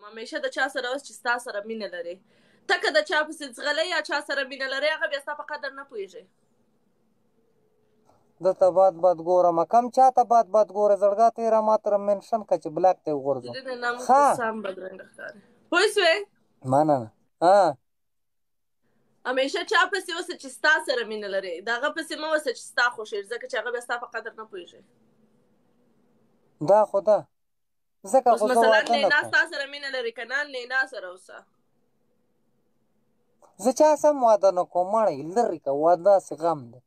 همیشه د چا سره اوس چې ستا سره مینه لري، ته که د چا پسې ځغلې یا چا سره مینه لري، هغه بیا ستا په قدر نه پوهېږي. ده ته بد بد ګورم، کم چا ته بد بد ګوره زړګا، ته یې را ما ته منشن که چې بلاک ته یې وغورځوم. د نام ښه سم بدرنګ ښکاري، پوه شوې؟ مننه. ها همیشه چا پسې اوسه چې ستا سره مینه لري، د هغه پسې مه اوسه چې ستا خوښېږي، ځکه چې هغه بیا ستا په قدر نه پوهېږي. دا خو ده، ځکه اوس خو زه مثلا واده نه نینا کوم. ستا سره مینه لري که نه، نینا سره اوسه. زه چا سم واده نه کوم، مړی لرې که، واده داسې غم دی،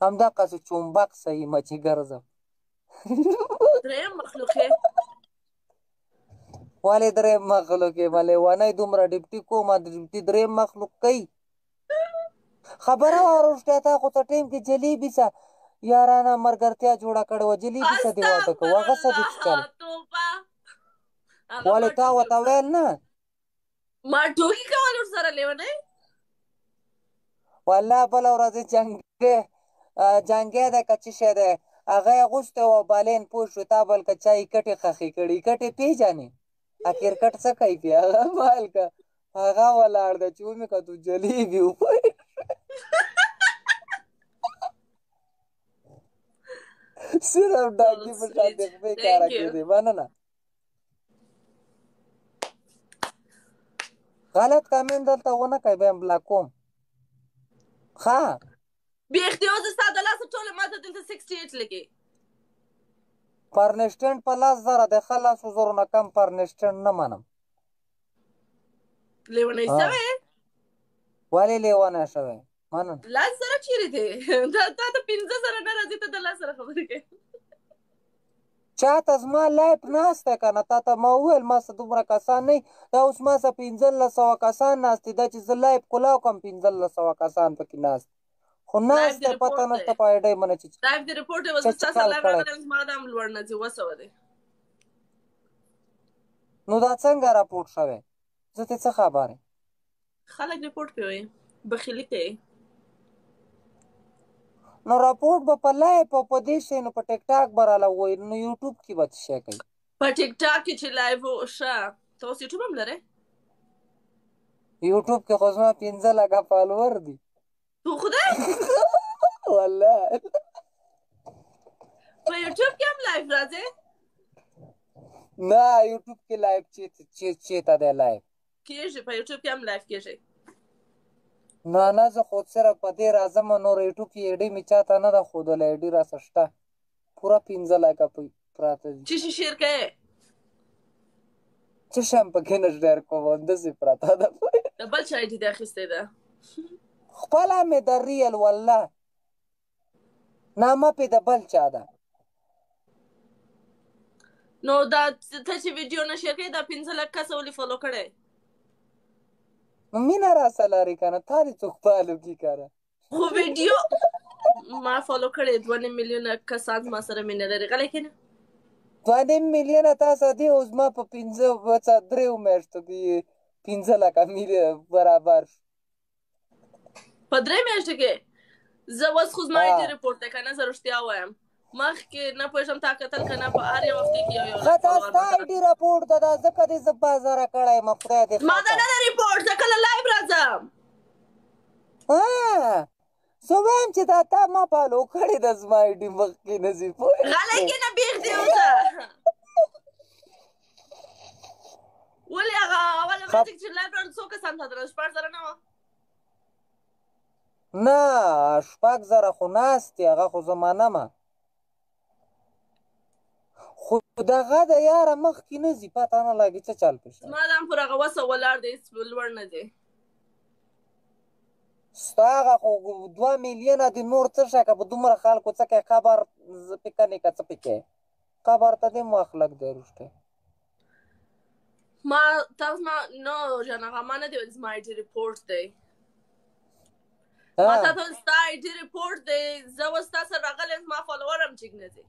همدقسې چومبک صحیح مه چې ګرځم. دریم مخلوق یې. ولې دریم مخلوق یې؟ لیونی دومره ډپټي کومه ډپټي دریم مخلوق کوي؟ خبره واوره رښتیا، تا خو څه ټایم کې جلیبي څه یارانه مرګرتیا جوړه کړې وه، جلیبي څه دې واده کوو، هغه څه دې چې چل استغفرالله، توبه. هغه ولې ما تا ټوکې ورته ورسره ویل نه؟ ما ټوکې کول ورسره لیونی. والله بله ورځ جنګې جنګې دی که څه شی دی، هغه یې اغوستی و بالین، پوه شو تا بل که چا یې کټې ښخې کړي، کټې پېژنې، کرکټ څه کوي پې؟ هغه مالکه هغه ولاړ دی چې ومې کتو جلیبي و. صرف So ډاکي په شان sweet. دې خپې کاره Thank you. کېدې. مننه. غلط کمنټ دلته ونه کوي، بیا بلاک کوم. ښه بې اختیار زه ستا د لاسه ټوله ماته دلته 68 لګي. پرنسټنټ په 10,000 دی، ښه 10,000 نه کم پرنسټنټ نه منم. لیونی ها سوی؟ ولې لیونی شوی؟ مننه. 10,000 چیرې دی؟ دا تا ته 5,000 نه راځي، ته د 10,000 خبرې کوې. چاته زما لایف ناست دی که نه؟ تا ته ما وویل ما سره دومره کسان نه، دا اوس ما سره 1,500 کسان ناست دي. دا چې زه لایف کولاو کوم 1,500 کسان پکې ناست، خو لایف ناست دې دی، پته رپورټ دی، نشته په ایډۍ باندې چې لایف دې رپورټ دی. اوس چا زه ستا سره چل لایف کړی. راغلی یم، زما دا هم لوړ نه ځي، 700 دی. نو دا څنګه راپورټ شوی؟ زه ته څه خبر یم؟ خلک رپورټ کوي، بخیلي کوي. نو راپورټ به په لایف او په دې شی، نو په ټیک ټاک به راله وایي، نو یوټیوب کې به څه شی کوي؟ په ټیک ټاک کې چې لایف ښه، ته اوس یوټیوب هم لرې؟ یوټیوب کې خو زما 5 لکه فالوور دي. تو خدای والله په یوټیوب کې هم لایف راځي؟ نه، یوټیوب کې لایف چې چېرته دی لایف؟ کیږي، په یوټیوب کې هم لایف کیږي. نه نه، زه خو صرف په دې راځم، نور یوټیوب کې ایډي مې چاته نه ده ښودلې، ایډي راسره شته، پوره 5 لکه پراته دي. چې شي شیر کوي؟ څه شی هم پکې نه شیر کوم، همداسې پراته ده. د بل چا ایډي دې اخیستې ده؟ خپله مې د ریل والله نامه پې د بل چا ده. نو دا ته چې ویډیو نه شیر کوي، دا 5 لک کسه ولې فالو کړی؟ نو مینه راسره لري که نه، تا دې څوک فالو کړي که نه؟ خو ویډیو ما فالو کړی، 2.5 میلیونه کسان زما سره مینه لري. غلی کښېنه. 2.5 میلیونه تا سره دي، اوس ما په پنځه څه دریو میاشتو کې 5 لکه میلیون برابر شو. په 3 میاشتو کې؟ زه اوس خو زما ایډي ها رپورټ دی که نه، زه رښتیا وایم، مخکې نه پوهېږم تا کتل که نه، په هر یو هفتې کې یو یو ښه لک دا فالوور ستا ماته ایډي رپورټ ده، دا ځکه دې زه بازاره کړی یم، خدای دې ما ښه دا که. نه ده رپورټ، زه کله لایف راځم. ها زه وایم چې دا تا ما فالو کړې ده، زما ایډي مخکې نه ځي، پوه غلی شوې؟ کښېنه، بیخ دې اوسه. ولې هغه اوله ښه ورځ چې لایف راغلم څو کسان تا ته 6,000 نه وه؟ نه، 6,000 خو ناست دي، هغه خو زه منمه، خو دغه د یاره مخکې نه ځي، پته نه لګي څه چل پې شوی. زما دا هم پر هغه وسه ولاړ دی، هېڅ لوړ نه دی. ستا هغه خو 2 میلیونه دي، نور څه شی که په دومره خلکو څه کوې؟ قبر زه پې کنې که څه پې کوې؟ قبر ته دې هم وخت لږ دی رښتیا. ما تاسو ما نو جان، هغه ما نه دی ویل زما ایډي رپورټ دی. ما ها تا ته ویل ستا ایډي رپورټ دی، زه اوس تا سره راغلی یم، زما فالوور هم ټیک نه دی،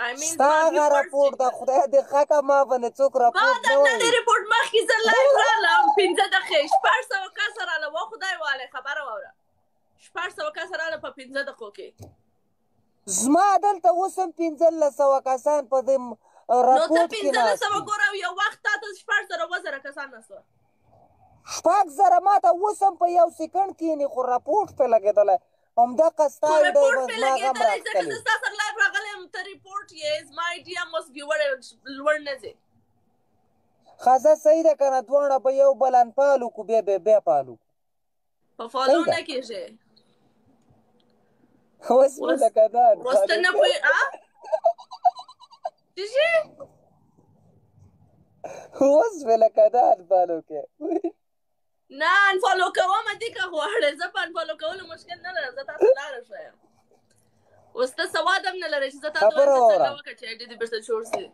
آی مین ستا زما هغه ویورز رپورټ ټیک ده، نه دی. خدای دې ښه که ما باندې څوک ما رپورټ دا نه نه وایي. دی رپورټ، مخکې زه لایف رالم 5 دقیقې 600 کسه راله، و خدای والې خبره واوره، 600 کسه راله په 5 دقیقو کې. زما دلته اوس هم 1,500 کسان په دې نو ته رپورټ کې پنځلس ناست سوه دي. ګوره او یو وخت تا ته 6000 7000 کسان ناست وه. 6000 ماته اوس هم په یو سیکنډ کینی، خو رپورټ پې لګېدلی. همدغه ستا خو ایډی رپورټ به پې زما غم لګېدلی ځکه راښکلې. زه ستا سره لایف راغلی یم، ته رپورټ یې، زما ایډي هم اوس ویور لوړ نه ځي. ښځه صحیح ده که نه؟ دواړه به یو بل انفالو کو، بیا بیا بیا فالو کو. په فالو صحیح ده. نه کېږي. اوس مې اوس لکه دا اوس ته انفالو نه کړ. پوهې آ څه شي؟ اوس مې لکه دا انفالو کړ. نه انفالو کوم دې که غواړې، زه په انفالو کولو مشکل نه لرم، زه تاسو لاره ښیم. اوس ته سواد هم نه لرې چې زه تاته خبره وایم ته څنګه واوره. وکړه چې ایډي دې بیرته جوړ سي.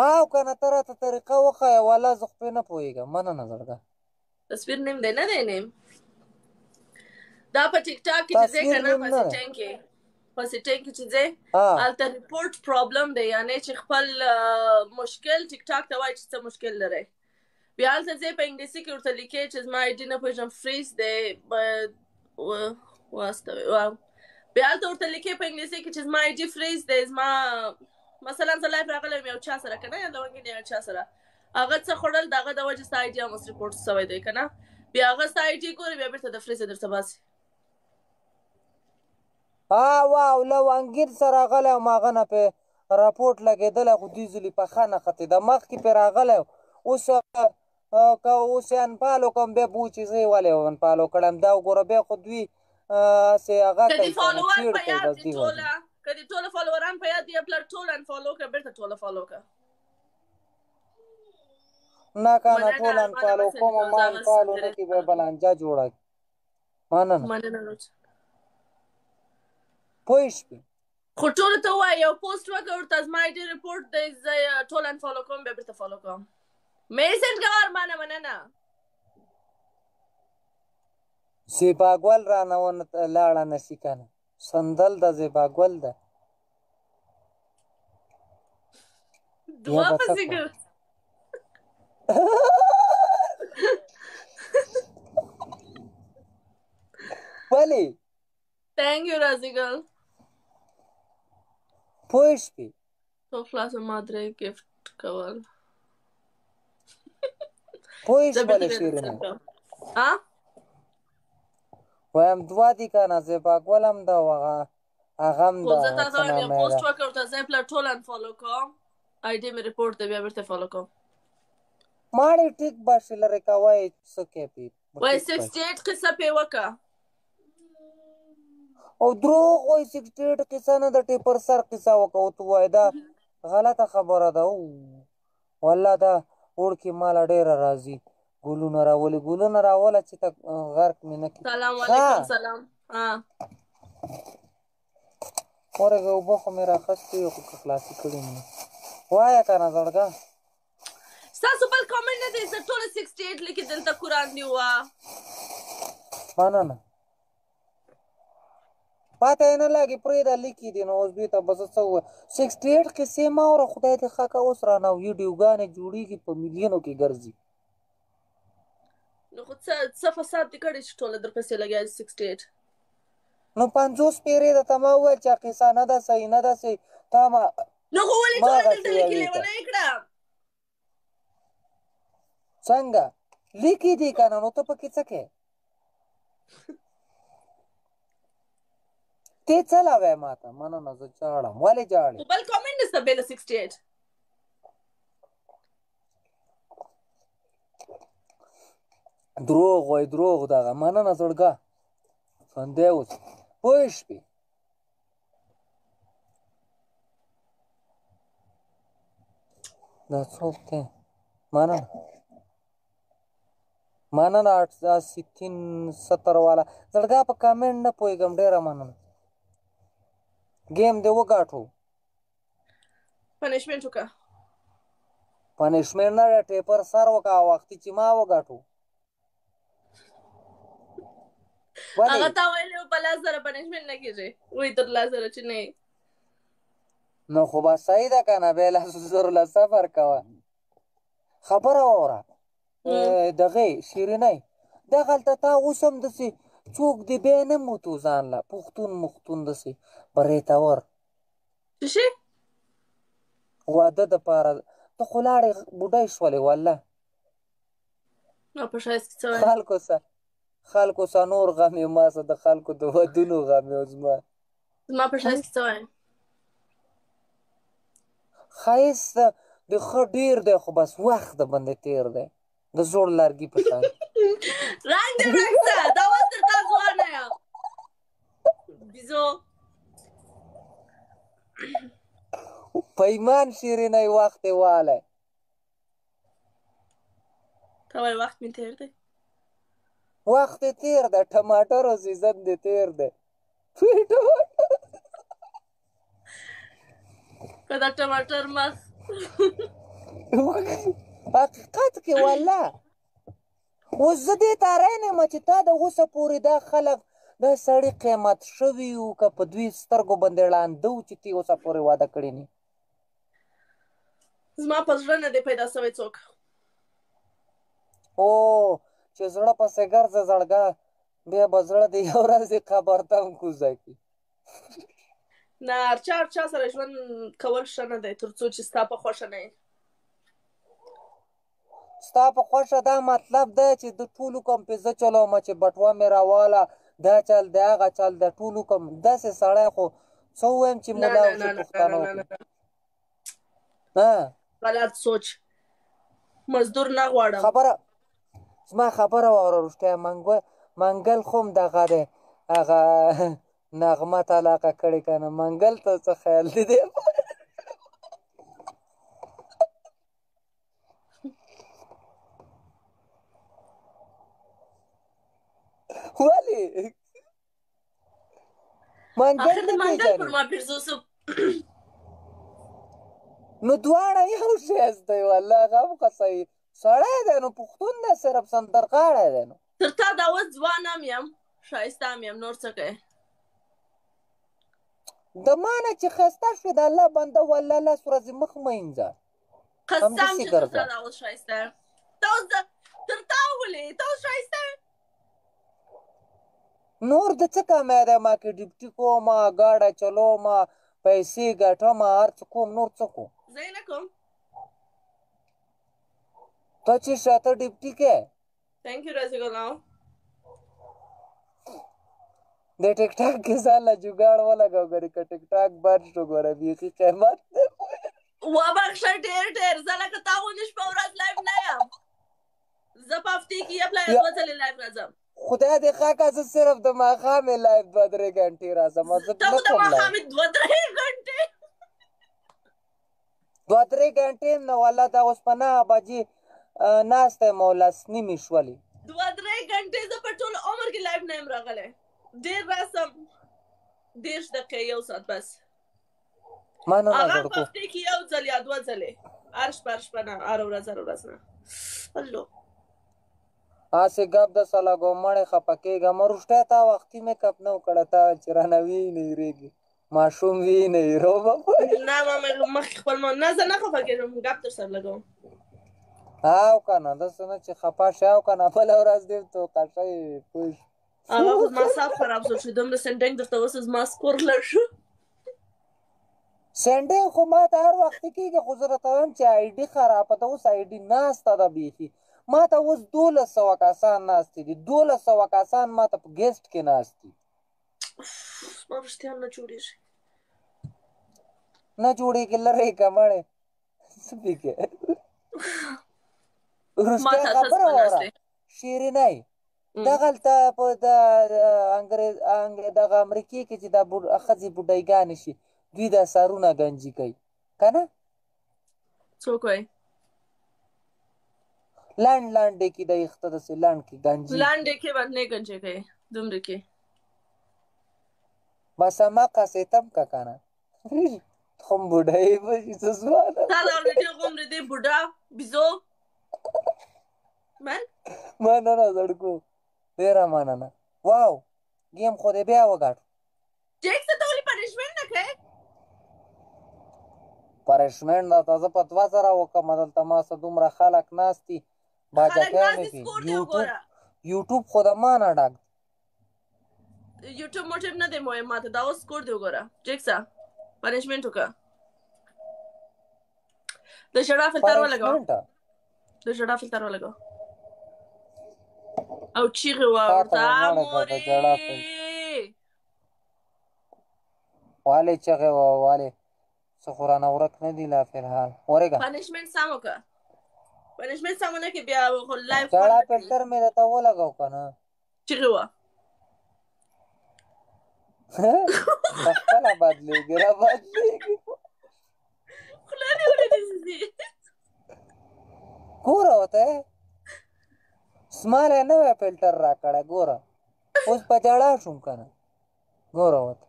او که نه ته راته طریقه وښیه، والله زه خو پرې نه پوهېږم. مننه زړګه. تصویر نیم دی نه دی نیم. دا په ټیک ټاک کې چې ځې تصویر که نه، نیم په نه دی. سیټینګ کې، په سیټینګ کې چې ځې ها هلته ریپورټ پرابلم دی، یعنی چې خپل مشکل ټیک ټاک ته وایي چې څه مشکل لري. بیا هلته ځې په انګلیسي کې ورته لیکې چې زما ایډي نه پوهېږم فریز دی باید واستوي. بیا هلته ورته لیکې په انګلیسي کې چې زما ایډي فریز دی، زما مثلا زه لایف راغلی یم یو چا سره که نه، یا لونګین یو چا سره هغه څه خوړل، د هغه د وجې ستا ایډي هم اوس ریپورټ سوی دی که نه. بیا هغه ستا ایډي ګوري، بیا بیرته د فریزه درته باسي. ها واو لونګین سره راغلی وم، هغه نه پې رپورټ لګېدلی، خو دې ځلي پخه نه ختې ده، مخکې پې راغلی. اوس که اوس یې انفالو کوم، بیا به چې زه یې ولې انفالو کړم. دا وګوره بیا خو دوی هسې هغه که دې کوي که نه، فالوور چیړ په کوي یاد بس دي دې وجې. ټوله، که دې ټوله فالووران په یاد دي، یا پلار ټول انفالو کړه، بیرته ټوله فالو کړه. نه که نه مننه ټول ارمانه انفالو بس کوم، ما زه انفالو نه سندرې کړي، بیا بلانجه جوړه کړي. مننه. مننه روچ. پوه شوې؟ خو ټولو ته ووایه یو پوسټ وکړه ورته زما ایډي رپورټ دی، زه یې ټول انفالو کوم، بیا بیرته فالو کوم. میسج کوه ارمانه. مننه. زیبا ګل رانه ونه لاړه نه شي که نه، سندل ده زیبا ګل ده. بیا دعا به څه پسې کوم؟ ګرځ. ولې ثانک یو رازیګل. پوه شوې؟ څو خلاصه ما درې ګفټ کول. پوه زه بیرته شولې بیا شیرینه؟ درسره کوم. ها وایم دوه دي که نه، زیبا ګل هم ده او هغه هغه هم خو ده، زه هغه تاته څه وایم یو نامه یې پوسټ ده. وکړه ورته زه یې پلار ټول انفالو کوم، ایډي مې ریپورټ دی، بیا بیرته فالو کوم. ماړې ټیک به شي لرې کوه یې، څه کوې پې به وای ټیک به شي. 68 قصه پې وکړه. او دروغ وایي، 68 قصه نه ده، ټیپر سر قصه وکړه. او ته وایې دا غلطه خبره ده. او والله دا وړکې ماله ډېره راځي. ګلونه راولي، ګلونه راوله چې ته غرق مې نه کړي. سلام ښه علیکم. سلام. ها ورغه اوبه خو مې راخستې وې، خو که خلاصې کړې مې نه. وایه که نه زړګه. ستاسو بل کامنټ نه دی، زه ټوله 68 لیکي دلته قرآن دی وه. مننه. پاته یې نه لګي، پرېږده لیکي دي. نو اوس دوی ته به زه څه ووایم؟ 68 قصې مه اوره، خدای دې ښه که اوس رانه ویډیوګانې جوړېږي په میلیونو کې ګرځي. نو خو څه څه فساد دې کړی چې ټوله درپسې لګیا دي 68؟ نو 50 پیرې ده ته ما وویل چې قصه نه ده صحیح، نه ده صحیح، تا ما نو خو ولې ما ټوله هغسې دلته لیکي؟ یوې ته لیونی کړه. څنګه لیکي دي که نه؟ نو ته پکې څه کوې؟ ته څه لا وایې ماته؟ مننه، زه ژاړم. ولې ژاړې؟ خو بل کامنټ نشته بې له 68. دروغ وای، دروغ دغه. مننه زړګه، ژوندی اوسې. پوه شوې؟ دا څوک دی؟ مننه مننه. 860 والا زړګا په کامنټ نه پوهېږم. ډېره مننه. ګیم دې وګاټو. پنشمنټ وکړه. پنشمنټ نه، ټیپر سر وکړه وختي چې ما وګاټو. ولې هغه تا ویلي وو په لاس سره پنشمنټ نه کېږي، وایي تر لاس سره چې نه یې. نو خو به صحیح ده که نه، بیا 10,000 له صبر کوه. خبره واوره دغې شیرینۍ، دغلته تا اوس هم داسې څوک دې بیا نه موتو ځان له پښتون مختون داسې برېتور. څه شي؟ واده د پاره ته خو لاړې بوډۍ شولې والله. نو په ښایست کې څه وایې؟ خلکو سره خلکو سره نور غم یې، ما سره د خلکو د ودونو غم یې. زما زما په ښایست کې څه وایې؟ ښایست د ښه ډېر دی، خو بس وخت د باندې تېر دی د زوړ لرګي په شان. رنګ دې ورک شه، دا اوس تر تا ځوانه یم بیزو. په ایمان شیرینی وخت یې والی. ته وایې وخت مې تېر دی؟ وخت یې تېر دی، ټماټرو سیزن دې تېر دی. که دا ټماټر مخ. حقیقت کې والله اوس زه دې ته حیران یم چې تا د اوسه پورې دا خلک دا سړي قیمت شوي وو که په دوی سترګو باندې ړانده وو چې تی اوسه پورې واده کړی نه؟ زما په زړه نه دی پیدا شوی څوک. او چې زړه پسې ګرځه زړګه، بیا به زړه د یو ورځ قبر ته هم کوزه کړي. نه، هر چا هر چا سره ژوند کول ښه نه دی، تر څو چې ستا په خوښه نه وي. ستا په خوښه دا مطلب دی چې د ټولو کوم پې زه چلوم، چې بټوه مې راواله، دا چل دی هغه چل دی، ټولو کوم داسې سړی خو څه ووایم چې نه ملا نه اوسي نه نه نه پښتنو نه کې. نه، ها غلط سوچ، مزدور نه غواړم. خبره زما خبره واوره رښتیا. منګل خو هم دغه دی، هغه نغمه طلاقه کړې که نه؟ منګل ته څه خیال دی دی؟ ولې منګل اخر د نه منګل پر پېژنې؟ ما پیرزو سو. نو دواړه یو شی دی والله. هغه هم ښه سړی دی نو، پښتون دی، صرف سندرغاړی دی نو. تر تا دا اوس ځوان هم یم، ښایسته هم یم، نور څه کوې؟ د ما نه چې ښایسته شوې د الله بنده والله لس ورځې مخ مه قسم همداسې چې تر تا ګرځه. دا اوس ښایسته یم. ته اوس تر تا ولې ته اوس ښایسته یې؟ نور د څه کمی دی ما کې؟ ډیپټي کوم، ګاډی چلوم، پیسې ګټم، هر څه کوم، نور څه کوم؟ زه یې نه کوم. ته چې شه ته ډیپټي کې. ثانک یو رازي ګلان. د ټیک ټاک کې ځان له جګاړ ولګاو ګورې، که ټیک ټاک بند شو ګوره بیخي قیمت دی. وبخښه ډېر ډېر، زه لکه تا غوندې شپه ورځ live نه یم. زه په هفتې کې یو پلا یا دوه ځلې live راځم. خدای دې ښه که زه صرف د ماښامې live دوه درې ګنټې راځم، زه ته نه خو د کوم live. ماښامې دوه درې ګنټې؟ دوه درې ګنټې هم نه والله، دا اوس په 9 بجې ناسته یم او لس نیمې شولې. دوه درې ګنټې زه په ټول عمر کې live نه یم راغلی. ډېر راسم 30 دقیقې، یو ساعت بس. مننه هغه په زړکو. هفتې کې یو ځل یا دوه ځلې، هر شپه هر شپه نه، هره ورځ هره ورځ نه. الله هسې ګپ د سره لګوم، مړې خفه کېږه مه. رښتیا تا وختي میک اپ نه و کړی، تا ویل چې رانه وینې وېرېږي، ماشوم وینې روبه. نه، ما مې مخکې خپل ما نه، زه نه خفه کېږم، ګپ در سره لګوم. او که نه داسې نه چې خفه شې، او که نه بله ورځ دې توقع شوې وي، پوه شو. هغه خو زما ساب خراب شو چې دومره sending درته اوس زما score لږ شو. sending خو ما ته هر وخت کېږي، خو زه درته وایم چې ID خرابه ده. اوس ID ناسته ده بیخي. ما ته اوس 1200 کسان ناست دي، 1200 کسان ما ته په guest کې ناست دي. زما رښتیا نه جوړېږي. نه جوړېږي لرې که مړې څه پې کې. ما رښتیا ته خبره څه واوره ناست دی. شیرینی، دغلته په د انګرېز دغه امریکې کې چې دا ښځې بوډۍګانې شي، دوی دا سرونه ګنجي کوي که نه؟ څوک وایي؟ لنډ لنډې کې د ویښته داسې لنډ کې ګنجي. لنډې کې باندې نه ګنجي کوي، دومره کې. بس هماغسې تم که که نه خو هم بوډۍ به شي، څه ځوانه. تا دا ډېر عمر دی بوډا بیزو من. مننه زړکو، ډېره مننه. واو game خو دې بیا وګټو. جیک څه ته ولې punishment نه کوې؟ punishment درته زه په 2000 وکړم، دلته ما څه دومره خلک ناست دي، خلک باجکۍ ناست مې دي، پې score دې یوټیوب وګوره. یوټیوب خو د ما نه ډک. یوټیوب موټیوب نه دی مهم ماته، دا اوس score دې وګوره. جیک څه punishment وکړه. د ژړا فلتر ولګوه. پنشمنټ. د ژړا فلتر ولګوه او چیغې وه تا ورته ته مې مړه کړه د مورې. ژړا فلتر. والې چغې وه والې، څه خو رانه ورک نه دي لا فلحال. ورېږه. پنشمنټ سم وکړه، پنشمنټ سم نه کې بیا خو لایف خوند ژړا نه کوي. فلتر مې درته ولګو که نه؟ چیغې وه. په خپله بدلېږي را بدلېږي. خوله دې ولې داسې ځي؟ ګوره ورته، زما له نوی فلټر راکړی. ګوره اوس په ژړا شوم که نه. ګوره ورته.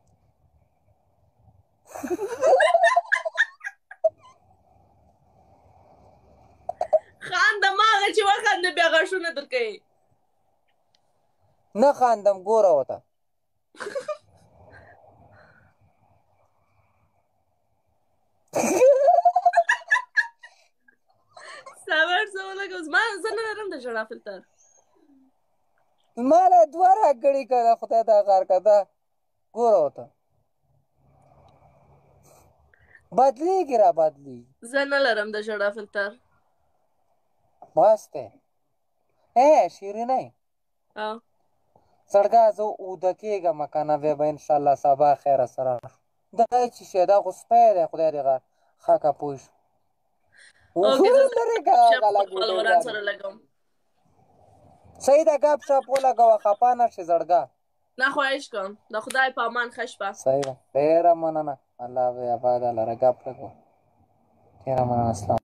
خانده ماغه چې وخانده بیا غاښونه درکوي. نه خاندم، ګوره ورته. صبر څه ولګوم؟ زما زه نه لرم د ژړا فلتر. ما له دوه راکړي که نه، خدای دا غار که دا. ګوره ورته، بدلېږي را بدلېږي. زه نه لرم د ژړا فلتر. بس دی ای شیرینی. زړګا زه اوده کېږم که نه، بیا به انشاءالله سبا خیره سره شو. دا چې شی دا خو سپی دی، خدای دې ښه که پوه شو. اوکې، زه لرې که شپ غله خپل فالوران ګوډیګانې. سره لګوم. صحیح ده، ګپ شپ ولګوه، خفه نه شې زړګا. نه خواهش کوم، د خدای په امان، ښه شپه. صحیح ده، ډېره مننه، الله به آباده لره. ګپ لګوه، ډېره مننه، اسلام.